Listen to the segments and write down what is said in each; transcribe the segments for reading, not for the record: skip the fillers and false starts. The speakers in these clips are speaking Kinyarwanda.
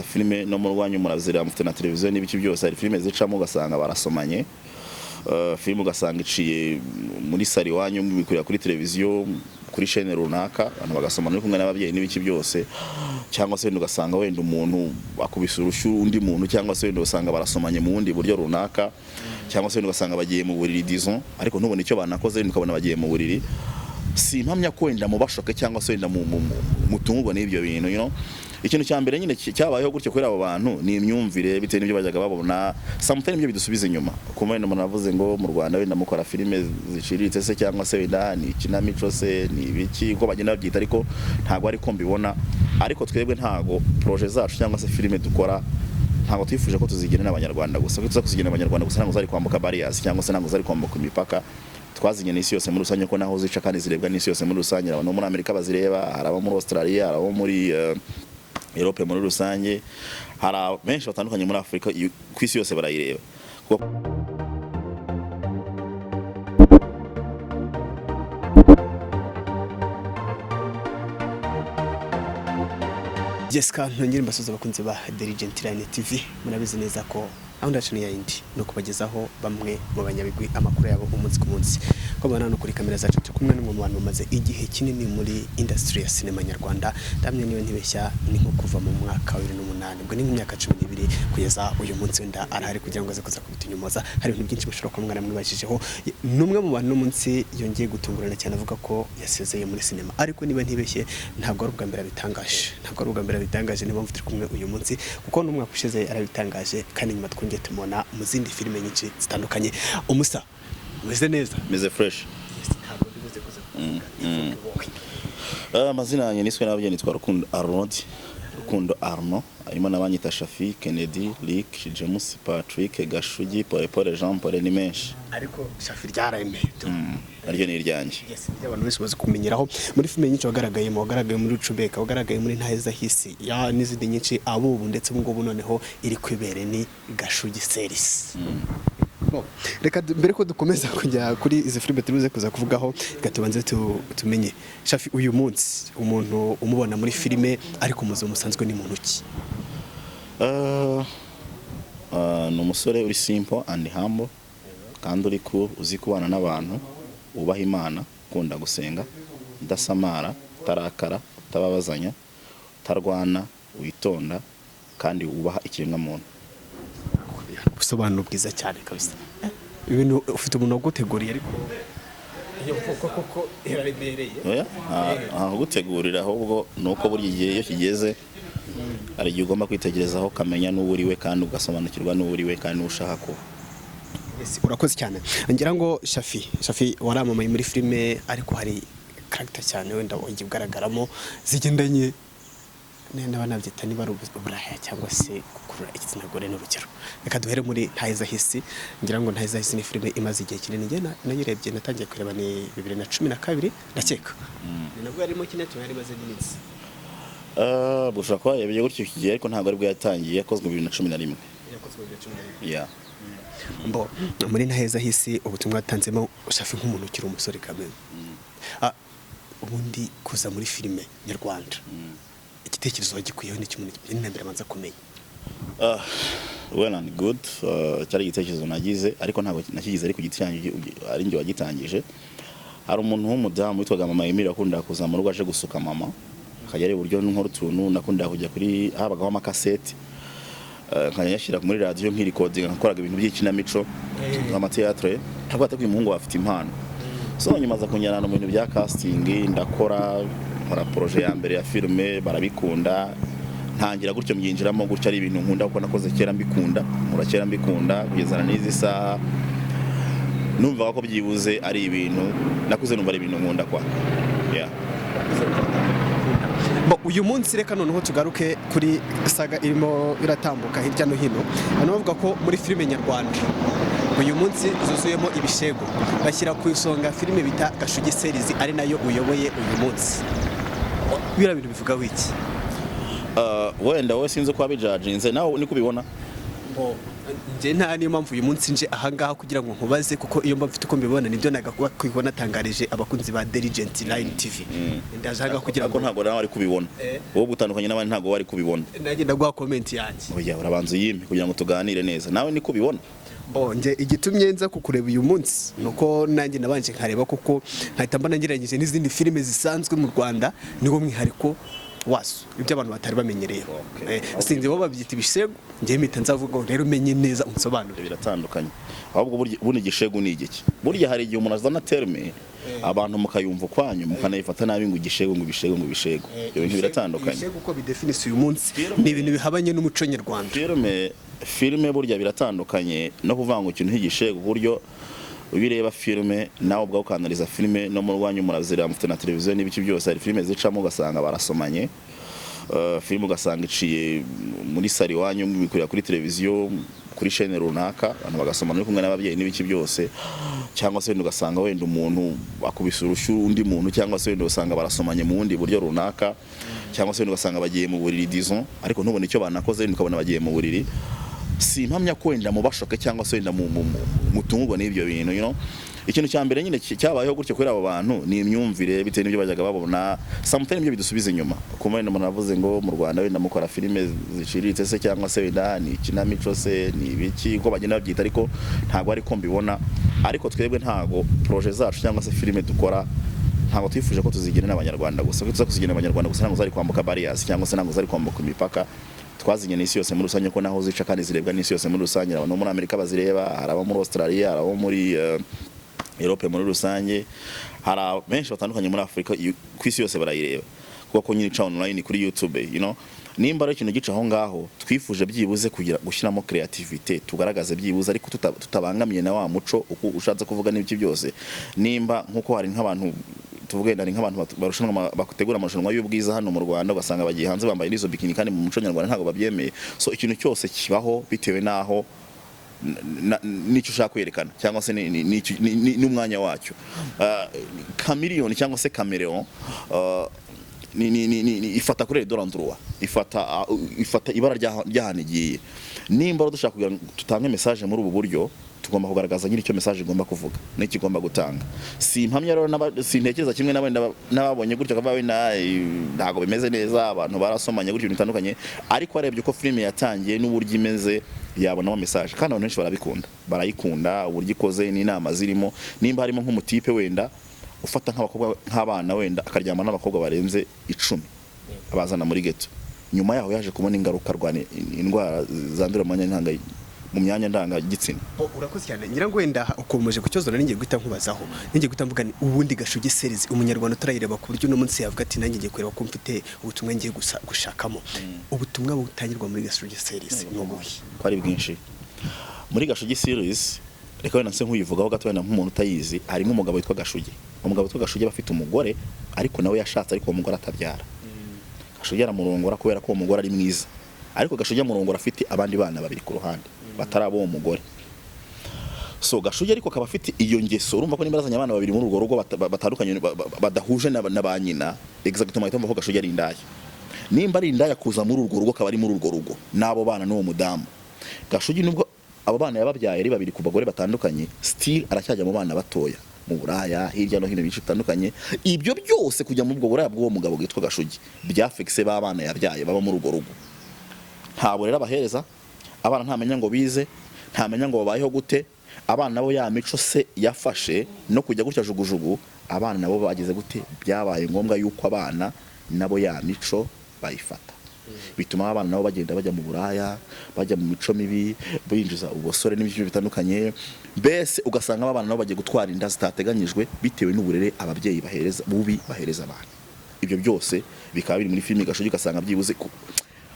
Filime no mu rwanyu murazira, mufite na televiziyo n'ibiki byose. Hari filime zicamo ugasanga barasomanye. Filime ugasanga iciye muri sari iwanyu, mubikurira kuri televiziyo, kuri chaîne runaka, abantu bagasomana uri kumwe n'ababyeyi n'ibiki byose. Cyangwa se wenda ugasanga wenda umuntu akubise urushyi undi muntu, cyangwa se wenda ugasanga barasomanye mu bundi buryo runaka, cyangwa se wenda ugasanga bagiye mu buriri, disons, ariko ntubone icyo banakoze, wenda ukabona bagiye mu buriri. Si impamya ko wenda mubashoke cyangwa se wenda mutungurwa n'ibyo bintu. Ikintu cya mbere nyine cyabayeho gutyo kuri abo bantu ni imyumvire, bitewe n'ibyo bajyaga babona. Sometimes ibyo bidusubiza inyuma, kumva wenda umuntu avuze ngo mu Rwanda wenda mukora filime ziciriritse se, cyangwa se wenda ni ikinamico se, ni ibiki, uko bagenda babyita, ariko ntabwo ariko mbibona. Ariko twebwe ntabwo projet zacu cyangwa se filime dukora, ntabwo twifuje ko tuzigenera Abanyarwanda gusa, kuko tuza kuzigenera Abanyarwanda gusa ntabwo zari kwambuka barriers, cyangwa se ntabwo zari kwambuka imipaka. Twazigeneye isi yose muri rusange, ko naho zica kandi zirebwa n'isi yose muri rusange. Abantu bo muri Amerika bazireba, hari abo muri Australia, hari abo muri Europe muri rusange, hari benshi batandukanye muri Afurika, ku isi yose barayireba. Jessica, ntongere mbasuhuza abakunzi ba Diligent Line TV. Murabizi neza ko gahunda yacu ni yayindi, ni ukubagezaho bamwe mu banyabigwi, amakuru yabo umunsi ku munsi. Ko mubona hano kuri kamera zacu turi kumwe n'umwe mu bantu bamaze igihe kinini muri industry ya sinema nyarwanda. Ndamye niba ntibeshya ni nko kuva mu mwaka wa 2008, ubwo ni nk'imyaka 12 kugeza uyu munsi. Wenda arahari kugira ngo aze kuza kubitunyumoza. Hari ibintu byinshi mushobora kuba mwaramwibajijeho. Ni umwe mu bantu n'umunsi yongeye gutungurana cyane avuga ko yasezeye muri sinema, ariko niba ntibeshye ntabwo ari ubwa mbere abitangaje, ntabwo ari ubwa mbere abitangaje. Niyo mpamvu turi kumwe uyu munsi, kuko n'umwaka ushize arabitangaje, kandi nyuma twongeye tumubona mu zindi filime nyinshi zitandukanye. Umusa, umeze neza? Meze fresh. Yes, ntabwo ndibuze kuza kuvuga wowe. Amazina yanjye niswe n'ababyeyi nitwa Rukundo Arnold, Rukundo Arno. Harimo n'abanyita Shafi, Kennedy, Rick, James, Patrick, Gashugi, Pole Pole, Jean Paul, ni menshi. Ariko Shafi ryaremeye. Naryo ni iryanjye. Yes, ibyo abantu benshi bazi kumenyeraho muri filime nyinshi wagaragayemo, wagaragaye muri Rucubeka, wagaragaye muri Ntaheza Hisi ya n'izindi nyinshi, abubu ndetse ubu ngubu noneho iri kwibere ni Gashugi Series. Bon, reka mbere ko dukomeza kujya kuri izi filime turibuze kuza kuvugaho, reka tubanze tumenye Shafi uyu munsi, umuntu umubona muri filime ariko mu buzima busanzwe ni muntu ki? Ni umusore uri simple and humble, kandi uri cool, uzi kubana n'abantu, wubaha Imana, ukunda gusenga, udasamara, utarakara, utababazanya, utarwana, witonda kandi wubaha ikiremwamuntu. Ubusobanuro bwiza cyane kabisa. Ibintu ufite umuntu waguteguriye, ariko iyo mvugo koko iraremereye. Oya, nta kugutegurira, ahubwo ni uko buri gihe iyo kigeze hari igihe ugomba kwitegerezaho, ukamenya n'uwo uriwe, kandi ugasobanukirwa n'uwo uriwe kandi n'uwo ushaka kuba. Yes, urakoze cyane. Ngira ngo Shafi waramamaye muri filime, ariko hari character cyane wenda wagiye ugaragaramo zigendanye niba nabyita niba ari uburaya cyangwa se gukurura igitsina gore, n'urugero. Reka duhere muri Ntaheza Hisi. Ngira ngo Ntaheza Hisi ni filime imaze igihe kinini. Njye nayirebye, natangiye kureba ni 2012 ndakeka, ni nabwo yarimo kina, cyangwa yari imaze n'iminsi. Ushobora kuba yarebye gutyo iki gihe, ariko ntabwo aribwo yatangiye, yakozwe mu 2011. Yakozwe mu 2011. Yeah. Mbo muri Ntaheza Hisi, ubutumwa watanzemo Shafi nk'umuntu ukiri umusore kameme, ubundi kuza muri filime nyarwanda, igitekerezo wagikuyeho ni kimwe na mbere abanza kumenya? Well and good. Cyari igitekerezo nagize, ariko ntabwo nakigize ari ku giti cyanjye, ari njye wagitangije. Hari umuntu w'umudamu witwaga Mama Emile wakundaga kuza mu rugo aje gusuka mama, akajya areba uburyo nkora utuntu. Nakundaga kujya kuri habagaho amakaseti, nkajya nyashyira muri radiyo nkirikodinga, nakoraga ibintu by'ikinamico, amateatre. Ntabwo ati uyu muhungu afite impano. So nyuma aza kunjyana mu bintu bya casting, ndakora, nkora projet ya mbere ya filime, barabikunda, ntangira gutyo mbyinjiramo gutyo. Ari ibintu nkunda kuko nakoze kera mbikunda, nkora kera mbikunda kugeza na n'izi saha. Numvaga ko byibuze ari ibintu nakuze numva ari ibintu nkunda kwa, yeah. Bo, uyu munsi reka noneho tugaruke kuri saga irimo iratambuka hirya no hino. Hano bavuga ko muri filime nyarwanda uyu munsi zuzuyemo ibishego, bashyira ku isonga filime bita Gashugi Series, ari nayo uyoboye uyu munsi. Biriya bintu bivuga wiki? Wenda wowe sinzi uko wabijajinze, nawe niko ubibona. Njye nta niyo mpamvu uyu munsi nje ahangaha kugira ngo nkubaze, kuko iyo mba mfite uko mbibona nibyo nagakwiye natangarije abakunzi ba Diligent Line TV. Ndaje ahangaha kugira Ariko ngo ntabwo nawe ari kubibona. Wowe gutandukanye n'abandi, ntabwo wari kubibona. Nanjye ndaguha comment yanjye. Oya, urabanza uyimpe kugira ngo tuganire neza. Nawe niko ubibona? Bo, njye igitumye nza kukureba uyu munsi nuko nanjye nabanje nkareba, kuko nkahita mbona ngereranyije n'izindi filime zisanzwe mu Rwanda, niwo mwihariko wazo, ibyo abantu batari bamenyereyeho. Sinzi bo babyita ibishegu, njye mpita nzavuga ngo rero umenye neza unsobanurire. Biratandukanye ahubwo. Burya igishegu ni igiki? Burya hari igihe umuntu azana terme, abantu mukayumva ukwanyu, mukanayifata nabi, ngo igishegu, ngo ibishegu, ngo ibishegu. Ibyo bintu biratandukanye. Ibishegu uko bidefinise uyu munsi ni ibintu bihabanye n'umuco nyarwanda. Filime burya biratandukanye no kuvuga ngo ikintu nk'igishegu. Buryo iyo ureba filime, nawe ubwawe ukanaliza filime, no mu rwanyu murazireba, mufite na televiziyo n'ibiki byose, hari filime zicamo ugasanga barasomanye. Filime ugasanga iciye muri sari iwanyu, mubikurira kuri televiziyo kuri chaîne runaka, abantu bagasomana uri kumwe n'ababyeyi n'ibiki byose, cyangwa se wenda ugasanga wenda umuntu akubise urushyi undi muntu, cyangwa se wenda ugasanga barasomanye mu bundi buryo runaka, cyangwa se wenda ugasanga bagiye mu buriri, disons, ariko ntubone icyo banakoze, wenda ukabona bagiye mu buriri. Si impamya ko wenda mubashoke cyangwa se wenda mutungurwa n'ibyo bintu. Ikintu cya mbere nyine cyabayeho gutyo kuri abo bantu ni imyumvire, bitewe n'ibyo bajyaga babona. Sometimes ibyo bidusubiza inyuma, kumva wenda umuntu avuze ngo mu Rwanda wenda mukora filime ziciriritse se, cyangwa se wenda ni ikinamico se, ni ibiki, uko bagenda babyita, ariko ntabwo ariko mbibona. Ariko twebwe ntabwo projet zacu cyangwa se filime dukora, ntabwo twifuje ko tuzigenera Abanyarwanda gusa, kuko tuza kuzigenera Abanyarwanda gusa ntabwo zari kwambuka barriers, cyangwa se ntabwo zari kwambuka imipaka. Twazinye n'isi yose muri rusange, ko naho zica kandi zirebwa n'isi yose muri rusange. Abantu bo muri Amerika bazireba, hari abo muri Australia, hari abo muri Europe muri rusange, hari benshi batandukanye muri Afurika, ku isi yose barayireba, kuko nyine ica online kuri YouTube. Nimba ari ikintu gica aho ngaho, twifuje byibuze kugira gushyiramo creativity, tugaragaze byibuze, ariko tutabangamiye na wa muco uko ushatse kuvuga n'ibiki byose. Nimba nkuko hari nk'abantu, tuvuge wenda hari nk'abantu barushanwa bategura amarushanwa y'ubwiza hano mu Rwanda, ugasanga bagiye hanze bambaye n'izo bikini, kandi mu muco nyarwanda ntabwo babyemeye. So ikintu cyose kibaho bitewe n'aho n'icyo ushaka kwerekana, cyangwa se n'umwanya wacyo. Chameleon cyangwa se caméléon ni ifata kuri l'endroit, ifata ibara ry'ahantu igiye. Nimba rero dushaka kugira ngo tutange message muri ubu buryo, tugomba kugaragaza nyiri icyo message igomba kuvuga n'icyo igomba gutanga. Si impamya rero sintekereza kimwe n'ababonye gutyo akavuga wenda ntabwo bimeze neza, abantu barasomanye gutyo, ibintu bitandukanye. Ariko arebye uko filime yatangiye n'uburyo imeze, yabonamo message, kandi abantu benshi barabikunda, barayikunda uburyo ikoze n'inama zirimo. Nimba harimo nk'umutipe wenda ufata nk'abakobwa, nk'abana, wenda akaryama n'abakobwa barenze 10 abazana muri ghetto, nyuma yaho yaje kubona ingaruka, arwana indwara zandurira mu myanya ndangagitsina. Oh, urakoze cyane. Ngira ngo wenda ukomeje ku kibazo nari ngiye guhita nkubazaho, ngiye guhita mvuga ni ubundi Gashugi series, Umunyarwanda utarayireba, ku buryo uno munsi yavuga ati nanjye ngiye kureba ko mfite ubutumwa ngiye gusa gushakamo, ubutumwa butangirwa muri Gashugi series ni ubuhe? Ko ari bwinshi muri Gashugi series, reka wenda nse nk'uyivugaho gato, wenda nk'umuntu utayizi. Harimo umugabo witwa Gashugi. Umugabo witwa Gashugi aba afite umugore, ariko nawe yashatse, ariko uwo mugore atabyara. Gashugi aramurongora kubera ko uwo mugore ari mwiza, ariko Gashugi amurongora afite abandi bana babiri ku ruhande batari abo uwo mugore. So Gashugi ariko akaba afite iyo ngeso. Urumva ko nimba azanye abana babiri muri urwo rugo batandukanye, badahuje na ba nyina, exactement ahita ko Gashugi ari indaya. Nimba ari indaya, kuza muri urwo rugo, akaba ari muri urwo rugo n'abo bana n'uwo mudamu, Gashugi nubwo abo bana yababyaye ari babiri ku bagore batandukanye, still aracyajya mu bana batoya, mu buraya hirya no hino, byinshi bitandukanye. Ibyo byose, kujya muri ubwo buraya bw'uwo mugabo witwa Gashugi, byafekise ba bana yabyaye baba muri urwo rugo. Ntabwo rero abahereza abana, ntamenya ngo bize, ntamenya ngo babayeho gute. Abana nabo ya mico se yafashe no kujya gutya jugujugu, abana nabo bagize gute? Byabaye ngombwa yuko abana nabo ya mico bayifata, bituma abana nabo bagenda bajya mu buraya, bajya mu mico mibi, binjiza ubusore n'ibintu bitandukanye. Mbese ugasanga abana nabo bagiye gutwara inda zitateganyijwe, bitewe n'uburere ababyeyi bahereza bubi bahereza abana. Ibyo byose bikaba biri muri filime Gashugi. Ugasanga byibuze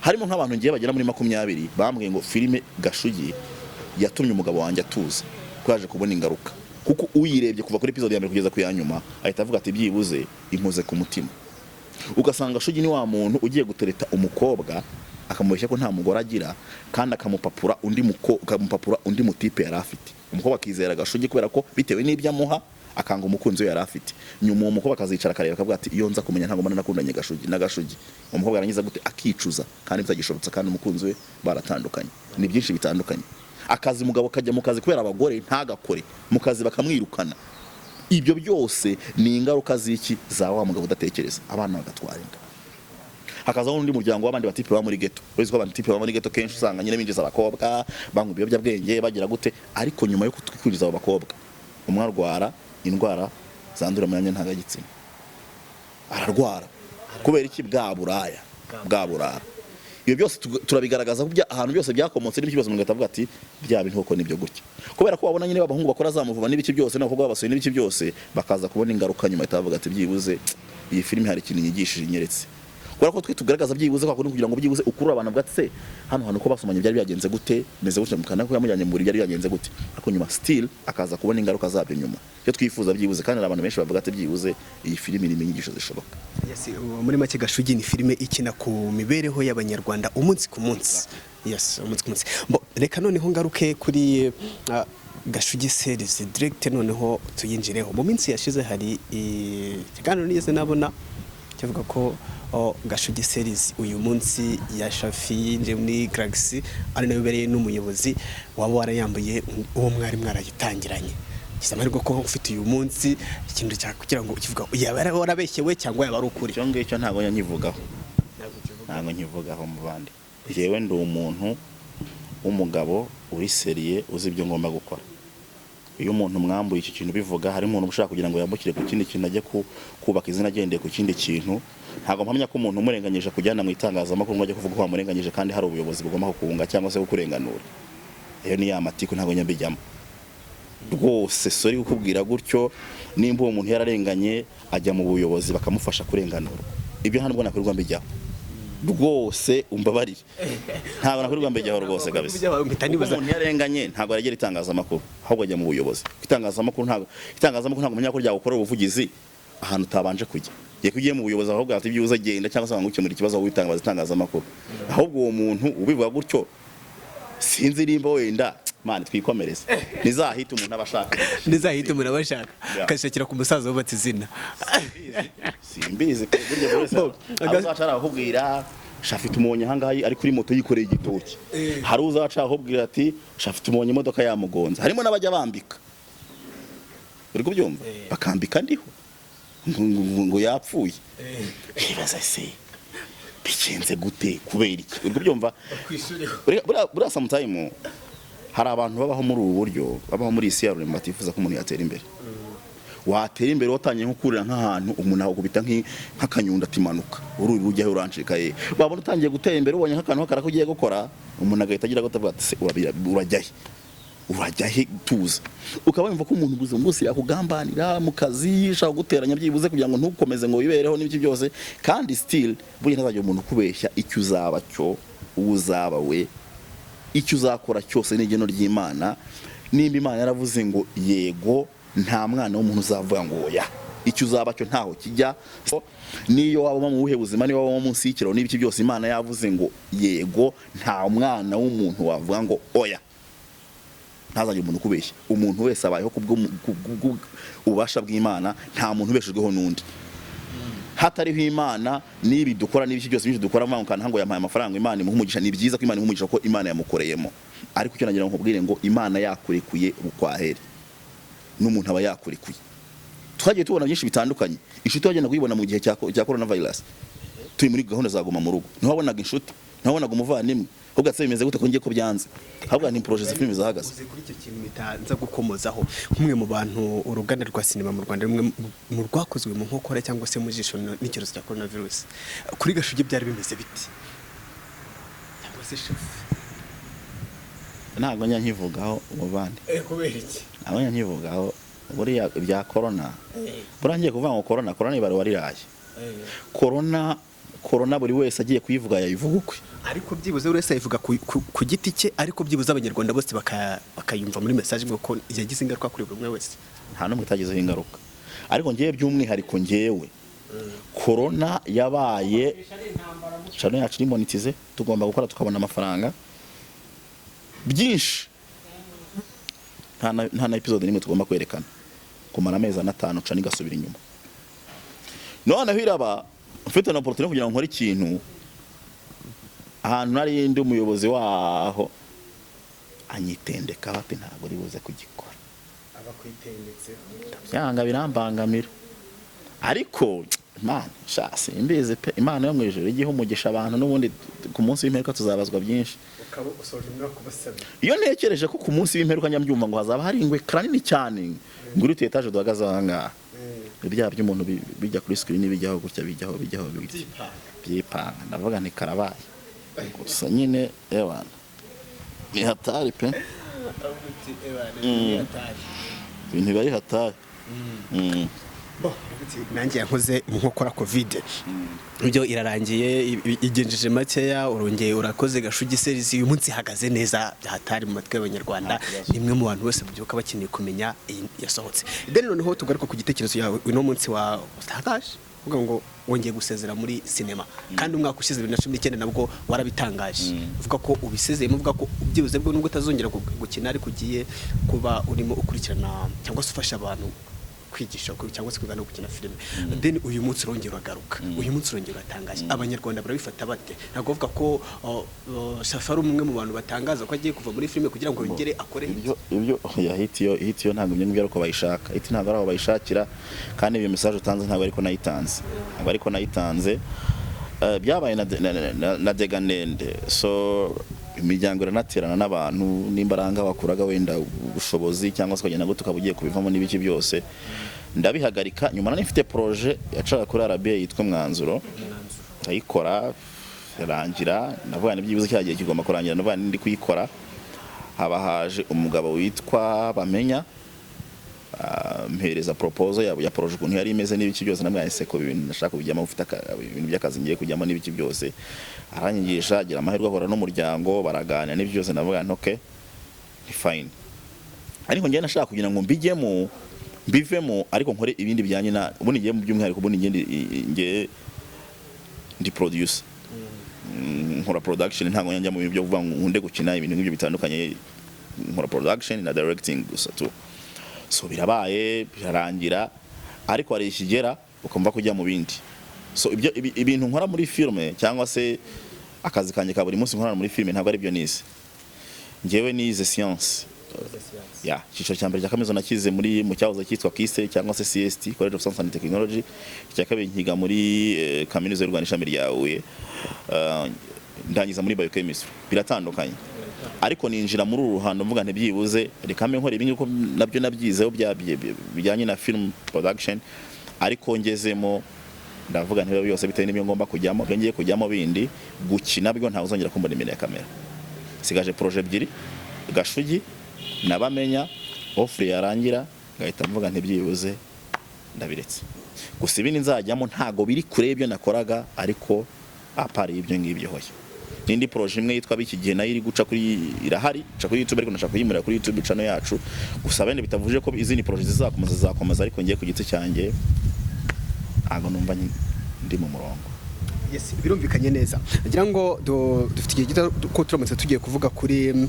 harimo nk'abantu ngiye bagera muri 20 bambwiye ngo filime Gashugi yatumye umugabo wanjye atuza, ko yaje kubona ingaruka, kuko uyirebye kuva kuri episode ya mbere kugeza ku ya nyuma ahita avuga ati byibuze inkoze ku mutima. Ugasanga Gashugi ni wa muntu ugiye gutereta umukobwa, akamubeshya ko nta mugore agira, kandi akamupapura undi mutipe yari afite. Umukobwa akizera Gashugi kubera ko bitewe n'ibyo amuha. Akanga umukunzi we yari afite. Nyuma uwo mukobwa akazicara akareba, akavuga ati: "Iyo nza kumenya, ntabwo mbona nakundanye Gashugi na Gashugi." Umukobwa arangiza gute? Akicuza, kandi bitagishobotse, kandi umukunzi we baratandukanye. Ni byinshi bitandukanye. Akazi, umugabo kajya mu kazi kubera abagore ntagakore, mu kazi bakamwirukana. Ibyo byose ni ingaruka z'iki? Za wa mugabo udatekereza. Abana bagatwara inda, hakazaho n'undi muryango w'abandi batipe baba muri ghetto. Urabizi ko abatipe baba muri ghetto kenshi usanga nyine binjiza abakobwa, banywa ibiyobyabwenge, bagira gute. Ariko nyuma yo kwinjiza abo bakobwa, umwe arwara indwara zandurira mu myanya ndangagitsina, ararwara. Kubera iki? Bwa buraya, bwa burara. Ibyo byose turabigaragaza ko ahantu byose byakomotse n'ikibazo. Umuntu agahita avuga ati: "Bya bintu koko nibyo gutya." Kubera ko wabona nyine abahungu bakora za muvuba n'ibiki byose, n'abakobwa babasuye n'ibiki byose, bakaza kubona ingaruka nyuma, ahita bavuga ati: "Byibuze iyi filime hari ikintu inyigishije, inyeretse." Kubera ko twe tugaragaza byibuze kwa kundi kugira ngo byibuze ukurure abantu, bavuga ati: "Se hano hantu ko basomanye byari byagenze gute? Bimeze gutya mukana ko yamujyanye mu buriri, byari byagenze gute?" Ariko nyuma still akaza kubona ingaruka zabyo nyuma. Icyo twifuza byibuze, kandi hari abantu benshi bavuga ati: "Byibuze iyi filime irimo inyigisho zishoboka." Yes, muri make Gashugi ni filime ikina ku mibereho y'Abanyarwanda umunsi ku munsi. Yes, umunsi ku munsi. Bo, reka noneho ngaruke kuri Gashugi series direct, noneho tuyinjireho. Mu minsi yashize hari ikiganiro nigeze nabona kivuga ko Gashugi series uyu munsi ya Shafi yinjiye muri Galaxy, ari nawe ubereye n'umuyobozi, waba warayambuye uwo mwari mwarayitangiranye. Kiza amahirwe ko ufite uyu munsi ikintu cya kugira ngo ukivuga, yaba warabeshyewe cyangwa yaba ari ukuri? Icyo ngicyo ntabwo njya nkivugaho, ntabwo nkivugaho mu bandi. Njyewe ndi umuntu w'umugabo uri sérieux, uzi ibyo ngomba gukora. Iyo umuntu mwambuye icyo kintu, bivuga hari umuntu ushaka kugira ngo yambukire ku kindi kintu, ajye kubaka izina agendeye ku kindi kintu. Ntabwo mpamya ko umuntu umurenganyije kujyana mu itangazamakuru ngo ajye kuvuga ko wamurenganyije, kandi hari ubuyobozi bugomba kukunga cyangwa se kukurenganura. Iyo ni ya matiku, ntabwo njya mbijyamo rwose. Sorry kukubwira gutyo. Nimba uwo muntu yararenganye, ajya mu buyobozi bakamufasha kurenganurwa. Ibyo nta nubwo nakwirirwa mbijyaho rwose, umbabarire, ntabwo nakwirirwa mbijyaho rwose kabisa. Mpita Kuko nibaza. umuntu yarenganye ntabwo aragera itangazamakuru, ahubwo ajya mu buyobozi. Itangazamakuru ntabwo umenya ko ryagukorera ubuvugizi ahantu utabanje kujya. Giye ugiye mu buyobozi, ahubwo ati: "Byibuze agenda," cyangwa se ngo ukemura ikibazo aho witangaza itangazamakuru. Ahubwo uwo muntu ubivuga gutyo, sinzi nimba wenda, mani twikomereze, nizahita umuntu aba ashaka. Nizahita umuntu aba ashaka Yeah. akashakira ku musaza wubatse izina. Simbizi pe, burya buri wese Bo, hari uzaca arakubwira: "Shafite umonye ahangaha ari kuri moto yikoreye igitoki." Hari uzaca akubwira ati: "Shafite umonye imodoka yamugonze." Harimo n'abajya bambika, uri kubyumva? Bakambika ndiho ngo yapfuye. Ibaza se bigenze gute? Kubera iki? Uri kubyumva? Buriya sometime hari abantu babaho muri ubu buryo, babaho muri iyi si ya rurema, batifuza ko umuntu yatera imbere. Watera imbere watangiye nko kurira nk'ahantu, umuntu akakubita nk'akanyundo ati: "Manuka ururi ujyaho urancika." Ye wabona utangiye gutera imbere, ubonye nk'akantu k'akara ko ugiye gukora, umuntu agahita agira gute? Avuga ati: "Se urajya he? Urajya he? Tuza." Ukaba wumva ko umuntu ubuzima bwose yakugambanira mu kazi, ashaka kuguteranya byibuze kugira ngo ntukomeze ngo wibereho n'ibiki byose. Kandi still burya ntazagira umuntu ukubeshya icyo uzaba cyo, uwo uzaba we, icyo uzakora cyose ni igeno ry'Imana. Nimba Imana yaravuze ngo yego, nta mwana w'umuntu uzavuga ngo oya. Icyo uzaba cyo ntaho kijya. Niyo waba uba mu buhe buzima, niyo waba uba munsi y'ikiraro n'ibiki byose, Imana yavuze ngo yego, nta mwana w'umuntu wavuga ngo oya. Ntazagire umuntu ukubeshya. Umuntu wese abayeho kubw'ububasha bw'Imana. Nta muntu ubeshejweho n'undi hatariho Imana. N'ibi dukora n'ibiki byose byinshi dukora, mvuga ngo ngo yampaye amafaranga, Imana imuha umugisha. Ni byiza ko Imana imuha umugisha ko Imana yamukoreyemo, ariko icyo nagira ngo nkubwire ngo Imana yakurekuye bukwaheri, n'umuntu aba yakurekuye. Twagiye tubona byinshi bitandukanye. Inshuti wagenda kuyibona mu gihe cya corona virus, turi muri gahunda za guma mu rugo, ntiwabonaga inshuti, ntiwabonaga umuvandimwe. Ahubwo ati: "Bimeze gute ko ngiye ko byanze?" Ahubwo ni projet za filime zahagaze. Uzi kuri icyo kintu mpita nza gukomozaho nk'umwe mu bantu uruganda rwa sinema mu Rwanda rumwe mu rwakozwe mu nkokora cyangwa se mu jisho n'icyorezo cya coronavirus. Kuri Gashugi byari bimeze biti, cyangwa se Shafi? Ntabwo njya nkivugaho, umuvandi. Kubera iki? Ntabwo njya nkivugaho buriya ibya corona. Buriya ngiye kuvuga ngo corona, corona ibara wariraye. Corona, corona, buri wese agiye kuyivuga yayivuga ukwe. Ariko byibuze buri wese ayivuga ku giti cye, ariko byibuze Abanyarwanda bose bakayumva muri message ngo ko yagize ingaruka kuri buri umwe wese. Nta n'umwe itagizeho ingaruka, ariko ngewe by'umwihariko, ngewe corona yabaye channel yacu iri monetize, tugomba gukora tukabona amafaranga byinshi. Nta na episode n'imwe tugomba kwerekana. Kuko Kumara amezi 5 channel igasubira inyuma. Noneho iraba mfite na opportunity kugira ngo nkore ikintu ahantu nari ndi, umuyobozi waho anyitendeka bati: "Ntabwo uri buze kugikora." Abakwitendetseho. Byanga birambangamira, ariko Imana sha, simbizi pe. Imana yo mu ijuru igihe umugisha abantu, n'ubundi ku munsi w'imperuka tuzabazwa byinshi. Ukaba usoje umwaka ubasabye. Iyo ntekereje ko ku munsi w'imperuka njya mbyumva ngo hazaba hari ingwe nini cyane ngo uri etaje duhagaze aha ngaha, ibyaha by'umuntu bijya kuri screen, bijyaho gutya, bijyaho, bijyaho, bijya byipanga, ndavuga nti karabaye. Gusa nyine ewana, ni hatari pe. Ibintu biba ari hatari. Nanjye yankoze mu nkokora COVID, ibyo irarangiye, igenjeje makeya, urongeye urakoze Gashugi Series. Uyu munsi ihagaze neza byahatari mu matwi y'Abanyarwanda. Nta kibazo. Ni imwe mu bantu bose babyuka bakeneye kumenya iyi yasohotse. Then noneho tugaruka ku gitekerezo yawe uno munsi wa utangaje uvuga ngo wongeye gusezera muri sinema, kandi umwaka ushize 2019 nabwo warabitangaje, uvuga ko ubisezeyemo, uvuga ko ubyibuze bwo nubwo utazongera gukina, ariko ugiye kuba urimo ukurikirana cyangwa se ufasha abantu kwigisha cyangwa se kwiga no gukina filime. Then uyu munsi urongera uragaruka, uyu munsi urongera uratangaje. Abanyarwanda barabifata bate? Ntabwo bavuga ko Shafi ari umwe mu bantu batangaza ko agiye kuva muri filime kugira ngo yongere akore? Ibyo ya hit yo, hit yo ntabwo ibyo ngibyo ari uko bayishaka. Hit ntabwo ari aho bayishakira, kandi iyo message utanze ntabwo ariko nayitanze, ntabwo ariko nayitanze. Byabaye na dega ndende, so imiryango iranaterana n'abantu nimba aranga bakuraga wenda ubushobozi cyangwa se ukagenda gute, ukaba ugiye kubivamo n'ibiki byose, ndabihagarika. Nyuma nari mfite projet yacaga kuri RBA yitwa Umwanzuro, ndayikora irangira. Ndavuga ni byibuze cya gihe kigomba kurangira, ndavuga ndi kuyikora, haba haje umugabo witwa Bamenya, mpereza proposal ya projet ukuntu yari imeze n'ibiki byose. Namwe ko ibintu ndashaka kubijyamo, ufite ibintu by'akazi ngiye kujyamo n'ibiki byose. Aranyigisha, agira amahirwe ahura n'umuryango, baraganira n'ibyo byose. Ndavuga nti: "Okay, ni fine." Ariko njye nashaka kugira ngo mbijyemo mbivemo, ariko nkore ibindi bijyanye na ubundi ngiye mu by'umwihariko. Ubundi ngiye ngiye ndi producer, nkora production. Ntabwo njya mu bintu byo kuvuga ngo nkunde gukina ibintu nk'ibyo bitandukanye. Nkora production na directing gusa tu. So birabaye, birarangira, ariko hari ikigera ukumva kujya mu bindi. So ibyo ibintu nkora muri filme cyangwa se akazi kanjye ka buri munsi nkorana muri filme ntabwo ari byo nize. Njyewe nize science ya icyiciro cya mbere cya kaminuza nakize muri mu cyahoze cyitwa KIST cyangwa se CST, College of Science and Technology. Icya kabiri nkiga muri Kaminuza y'u Rwanda ishami rya Huye. Ndangiza muri biochemistry. Biratandukanye, ariko ninjira muri uru ruhando mvuga nti byibuze reka mbe nkora ibi ngibi kuko nabyo nabyizeho bijyanye na film production. Ariko ngezemo ndavuga nti biba byose bitewe n'ibyo ngomba kujyamo, ibyo ngiye kujyamo bindi gukina bwo ntawe uzongera kumbona imbere ya kamera. Sigaje projet ebyiri, Gashugi nabamenya. Offer yarangira ngahita mvuga nti byibuze ndabiretse. Gusa ibindi nzajyamo ntago biri kure y'ibyo nakoraga, ariko apart y'ibyo ngibyo hoya, n'indi projet imwe yitwa Biki Gihe nayo iri guca kuri, irahari, ica kuri YouTube, ariko ndashaka kuyimurira kuri YouTube channel yacu. Gusa bene bitavuje ko izindi projet zizakomeza, zizakomeza, ariko ngiye ku giti cyanjye ntago numva ndi mu murongo. Yes, birumvikanye neza. Ngira ngo dufite igihe gito ko turamutse tugiye kuvuga kuri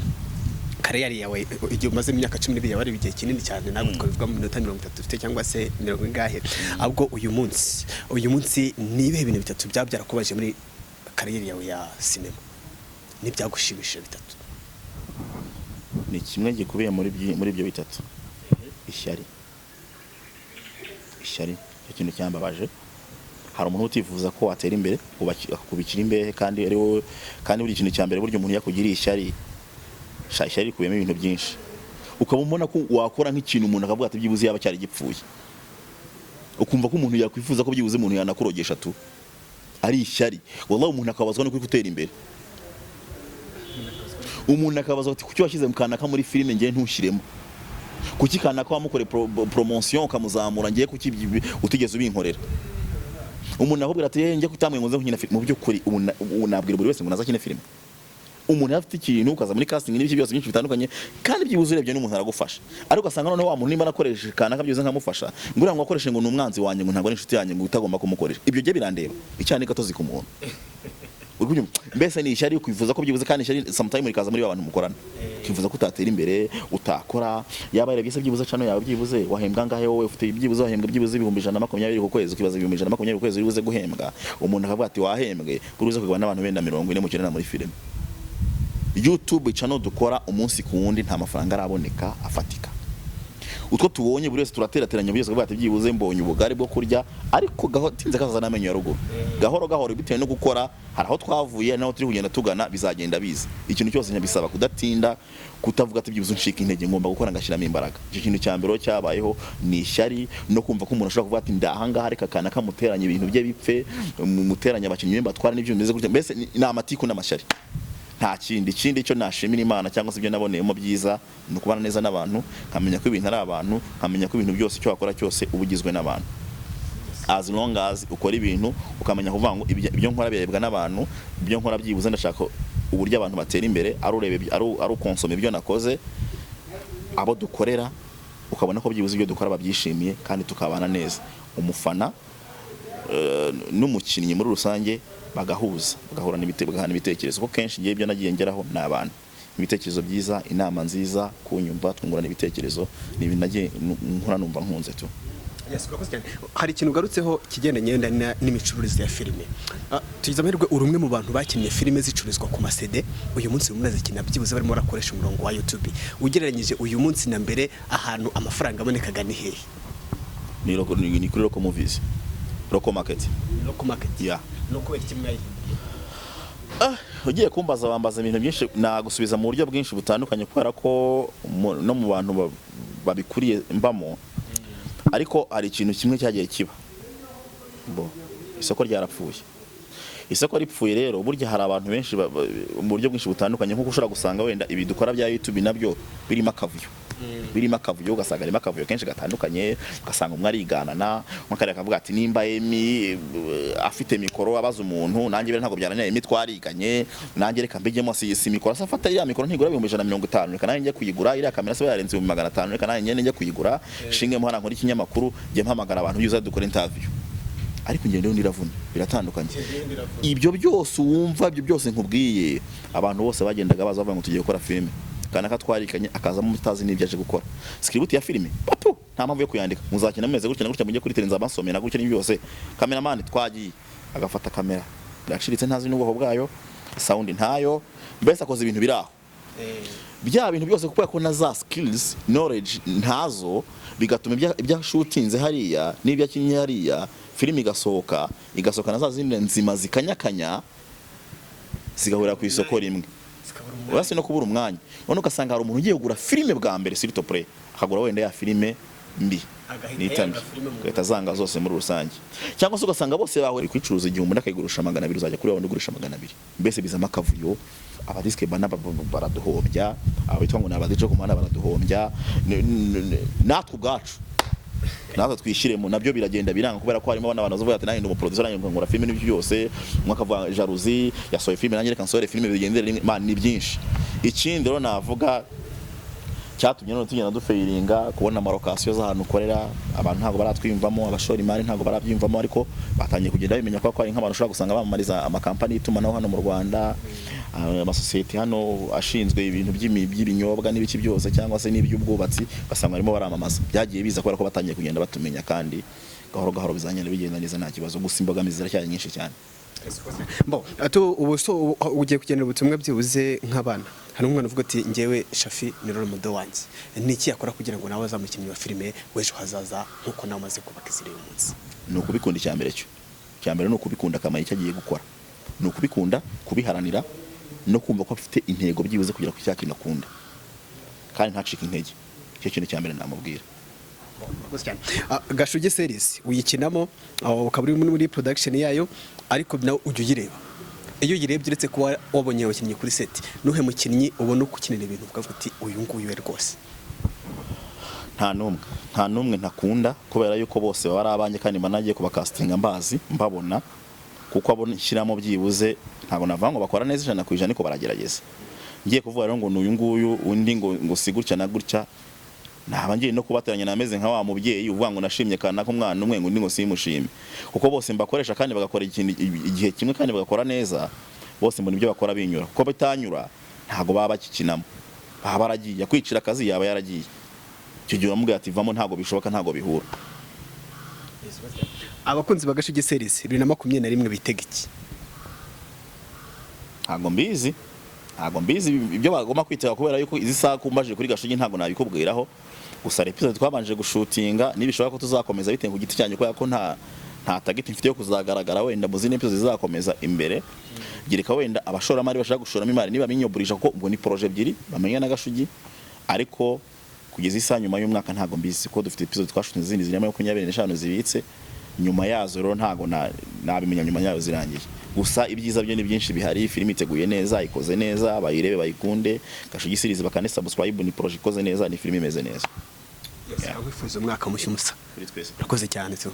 career yawe, igihe umaze imyaka 12 yawe, ari igihe kinini cyane. Ntabwo twabivuga mu minota 30 dufite cyangwa se mirongo ingahe. Ahubwo uyu munsi ni ibihe bintu bitatu byaba byarakubaje muri career yawe ya sinema n'ibyagushimishije bitatu? Ni kimwe gikubiye muri ibyo bitatu: ishyari. Ishyari icyo kintu cyambabaje. Hari umuntu utifuza ko watera imbere, akakubikira imbehe kandi ari wowe. Kandi buri kintu cya mbere, burya umuntu yakugiriye ishyari, sha, ishyari rikubiyemo ibintu byinshi. Ukaba ubona ko wakora nk'ikintu, umuntu akavuga ati byibuze yaba cyari gipfuye. Ukumva ko umuntu yakwifuza ko byibuze umuntu yanakurogesha tu, ari ishyari. Wallahi, umuntu akabazwa no gutera imbere. Umuntu akabazwa ati: "Kuki washyize mu kanaka muri filime ngiye ntushyiremo? Kuki kanaka wamukore promotion ukamuzamura, ngiye kuki utigeze ubinkorera?" Umuntu akubwira ati: "Eh, njye kutambwe ngo nze nkina filime." Mu by'ukuri ubu nabwira buri wese ngo naza akine filime. Umuntu afite ikintu, ukaza muri casting n'ibiki byose byinshi bitandukanye, kandi byibuze urebye n'umuntu aragufasha, ariko ugasanga noneho wa muntu nimba nakoresheje kanaka byibuze nkamufasha, ngo uriya ngo wakoreshe ngo ni umwanzi wanjye, ngo ntabwo ari inshuti yanjye, ngo utagomba kumukoresha. Ibyo byo birandeba. Icyaha ni gatozi ku muntu. Uri kubyumva? Mbese ni ishyari kwifuza ko byibuze, kandi ishyari sometime rikaza muri ba bantu mukorana, ukifuza ko utatera imbere, utakora. Yaba yarebye se byibuze channel yawe, byibuze wahembwa angahe wowe? Ufite byibuze, wahembwa byibuze 120,000 ku kwezi. Ukibaza 120,000 ku kwezi uri buze guhembwa, umuntu akavuga ati wahembwe kuri uze kugabana n'abantu benda 40 mukenera muri filime. YouTube channel dukora umunsi ku wundi, nta mafaranga araboneka afatika. Utwo tubonye buri wese turaterateranya, buri wese akavuga ati byibuze mbonye ubugari bwo kurya, ariko gatinze kazaza n'amenyo ya ruguru, gahoro gahoro, bitewe no gukora. Hari aho twavuye n'aho turi kugenda tugana, bizagenda biza. Ikintu cyose bisaba kudatinda, kutavuga ati byibuze uncika intege, ngomba gukora ngashyiramo imbaraga. Icyo kintu cya mbere cyabayeho ni ishyari no kumva ko umuntu ashobora kuvuga ati ndahangaha, reka akana kamuteranya ibintu bye bipfe, muteranya abakinnyi be batwara n'ibyo bimeze gutya. Mbese ni amatiku n'amashyari, nta kindi. Ikindi cyo nashimira Imana cyangwa se ibyo naboneyemo byiza ni ukubana neza n'abantu, nkamenya ko ibintu ari abantu, nkamenya ko ibintu byose, icyo wakora cyose, uba ugizwe n'abantu. As long as ukora ibintu ukamenya kuvuga ngo ibyo nkora birebwa n'abantu, ibyo nkora byibuze ndashaka uburyo abantu batera imbere, ari ureba ari ukonsoma ibyo nakoze, abo dukorera ukabona ko byibuze ibyo dukora babyishimiye kandi tukabana neza, umufana n'umukinnyi muri rusange bagahuza, bagahura bagahana ibitekerezo, kuko kenshi ngiye ibyo nagiye ngeraho ni abantu, ibitekerezo byiza, inama nziza, kunyumva, twungurana ibitekerezo. Ni ibintu nagiye nkora numva nkunze tu. Yes, urakoze cyane. Hari ikintu ugarutseho kigendanye wenda n'imicururize ya filime. Tugize amahirwe uri umwe mu bantu bakinnye filime zicururizwa ku ma CD. Uyu munsi urimo urazikina byibuze barimo barakoresha umurongo wa YouTube. Ugereranyije uyu munsi na mbere, ahantu amafaranga abonekaga ni hehe? Ni kuri local movies, local market. Local market? Yeah. No kubera iki mwayihinduye? Ugiye kumbaza wambaza ibintu byinshi, nagusubiza mu buryo bwinshi butandukanye, kubera ko no mu bantu babikuriye mbamo. Ariko hari ikintu kimwe cyagiye kiba bo, isoko ryarapfuye. Isoko ripfuye rero, burya hari abantu benshi mu buryo bwinshi butandukanye, nk'uko ushobora gusanga wenda ibi dukora bya YouTube nabyo birimo akavuyo, birimo akavuyo, ugasanga harimo akavuyo kenshi gatandukanye, ugasanga umwe ariganana, umwe akareka akavuga ati nimba Emi afite mikoro abaza umuntu, nanjye biriya ntabwo byaranira, Emi twariganye, nanjye reka mbijyemo. Si mikoro se afata, iriya mikoro ntigura 150,000, reka nanjye njye kuyigura. Iriya kamera se yarenze 500,000, reka nanjye njye kuyigura, nshingemo hano nkora ikinyamakuru, njye mpamagara abantu yuza dukora interview. Ariko ingendo yo ntiravuna, biratandukanye. Ibyo byose wumva, ibyo byose nkubwiye, abantu bose bagendaga baza bavuga ngo tugiye gukora filime, kanaka twarikanye akazamo mutazi n'ibyo aje gukora. Script ya filime papu, nta mpamvu yo kuyandika, muzakina mumeze gutya na gutya, mujye kuri tele nzabasomera gutya n'ibyo byose. Cameraman twagiye, agafata kamera biraciritse, ntazi n'ubwoko bwayo, sound ntayo, mbese akoze ibintu biri aho, bya bintu byose, kubera ko na za skills, knowledge ntazo, bigatuma ibya shootinze hariya n'ibyo akinnye hariya, filime igasohoka, igasohoka na za zindi nzima zikanyakanya, zigahurira ku isoko rimwe. Uretse no kubura umwanya, none ugasanga hari umuntu ugiye kugura filime bwa mbere, s'il te plaît, akagura wenda ya filime mbi. Agahita nita mbi, yanga filime mu agahita azanga zose muri rusange, cyangwa se ugasanga bose bahuriye kwicuruza 1000, undi akayigurisha 200, uzajya kuri wa wundi ugurisha 200. Mbese bizamo akavuyo. Abadisike bana baraduhombya, abitwa ngo ni abadice ku muhanda baraduhombya, natwe ubwacu natwe twishyiremo, nabyo biragenda biranga, kubera ko harimo n'abantu bavuga ati nanjye ndi umuproducer, nanjye nkora filime n'ibyo byose. Umwe akavuga jalousie, yasohoye filime, nanjye reka nsohore filime, bigendere rimwe. Man, ni byinshi. Ikindi rero navuga cyatumye none tugenda dufailinga, kubona ama location z'ahantu ukorera, abantu ntabwo baratwiyumvamo, abashora imari ntabwo barabyiyumvamo, ariko batangiye kugenda bimenya ko hari nk'abantu ushobora gusanga bamamariza amakampani y'itumanaho hano mu Rwanda, amasosiyete hano ashinzwe ibintu by'ibinyobwa n'ibiki byose, cyangwa se n'iby'ubwubatsi, ugasanga barimo baramamaza. Byagiye biza kubera ko batangiye kugenda batumenya, kandi gahoro gahoro bizagenda bigenda neza, nta kibazo. Gusa imbogamizi ziracyari nyinshi cyane. Bo ato ubu so ugiye kugenera ubutumwa byibuze nk'abana. Hari umwana uvuga ati njyewe Shafi ni role model wanjye, ni iki yakora kugira ngo nawe azamukinnyi wa filime w'ejo hazaza nk'uko nawe amaze kubaka izina uyu munsi? Ni ukubikunda. Icya mbere cyo, icya mbere ni ukubikunda, akamenya icyo agiye gukora, ni ukubikunda, kubiharanira no kumva ko afite intego byibuze kugera ku cya kintu akunda, kandi ntacike intege. Icyo kintu cya mbere namubwira. Murakoze cyane. Gashugi series uyikinamo, ukaba uri muri production yayo, ariko nawe ujya uyireba. Iyo uyirebye, uretse kuba wabonye abakinnyi kuri set, nuhe mukinnyi ubona uko ukinira ibintu ukavuga uti uyu nguyu we rwose? Nta n'umwe, nta n'umwe ntakunda, kubera yuko bose baba ari abanjye, kandi mba nagiye kubacastinga mbazi, mbabona, kuko abo nshyiramo byibuze ntabwo navuga ngo bakora neza 100%, ariko baragerageza. Ngiye kuvuga rero ngo ni uyu nguyu, undi ngo si gutya na gutya, naba ngiye no kubateranya, nameze nka wa mubyeyi uvuga ngo nashimye kanaka umwana umwe, ngo undi ngo simushime, kuko bose mbakoresha kandi bagakora ikintu igihe kimwe kandi bagakora neza. Bose mbona ibyo bakora binyura, kuko bitanyura ntago baba bakikinamo, baba baragiye kwicira akazi, yaba yaragiye. Icyo gihe uramubwira ati vamo, ntago bishoboka, ntago bihura. Abakunzi ba Gashugi Series, 2021 bitega iki? Ntago mbizi, ntago mbizi ibyo bagomba kwitega, kubera yuko izi saha kumbaje kuri Gashugi ntago nabikubwiraho. Gusa episode twabanje gushutinga, nibishoboka ko tuzakomeza bitewe ku giti cyanjye, kubera ko nta target mfite yo kuzagaragara wenda mu zindi episode zizakomeza imbere. Gereka wenda abashoramari bashaka gushoramo imari niba binyoburisha, kuko ubwo ni projet ebyiri bamenya na Gashugi. Ariko kugeza isaha, nyuma y'umwaka ntago mbizi, ko dufite episode twashutinze izindi ziri 25 zibitse. Nyuma yazo rero ntago nabimenya nyuma yazo zirangiye. Gusa ibyiza byo ni byinshi bihari, filime iteguye neza, ikoze neza, bayirebe bayikunde. Gashugi Series, bakane subscribe, ni projet ikoze neza, ni filime imeze neza. Wifuza umwaka mushya umusa. Kuri twese. Urakoze cyane tu.